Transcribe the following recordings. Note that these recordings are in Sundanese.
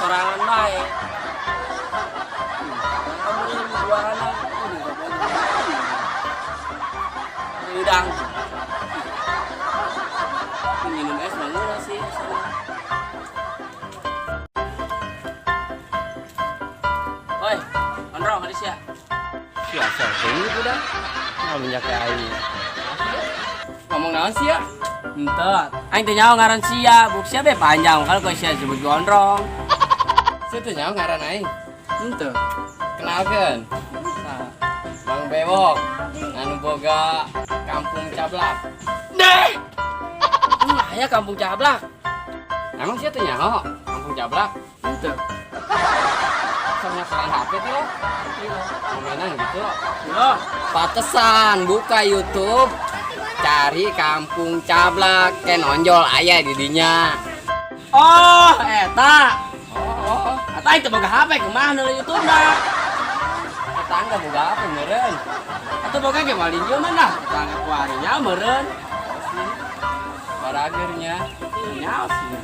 Sorangan bae. Kamu dua anak ini. Udang. Minum es bangun sih. Oi, Ondrong ada sia. Biasa tunggu udah. Nah, minyak aing. Ngomong naon sih ya? Ente, aing teh nyaho ngaran sia, buk sia be panjang kalau kau sia sebut gondrong. Sia teh nyaho ngaran aing. Ente. Kenalkeun. Bang Bewok, anu boga Kampung Cablak. Deh. Aya Kampung Cablak. Emang sia teh nyaho Kampung Cablak? Ente. Sok nyakelan HP teh lo. Ngomenan gitu. Loh, Patesan buka YouTube, cari Kampung Cablak, ke nonjol aya di dinya. Oh, eta. Oh. Eta itu boga HP kumaha nu YouTube na. Tetangga boga apa meureun? Atau boga ge moal dieu mah dah. Tetangga kuari nya meureun. Baragernya. Nyaho sih.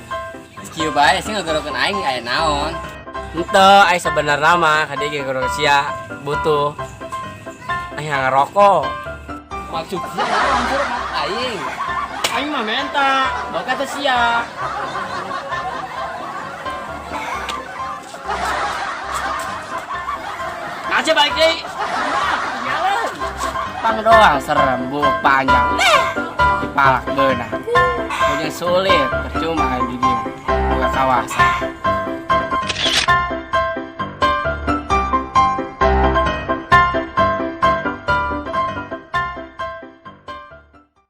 Kieu bae sih ngagorokeun aing aya naon? Ente, aing sebenarnya mah ka dieu ge kudu sia butuh aing ngerokok. Maksud sia naon sur aing? Aing mah menta, boga teh sia. Ngaca balik deui. Pang doang serem, buk panjang. Dipalak beunang. Punya sulit, percuma aing di dieu. Boga kawasan.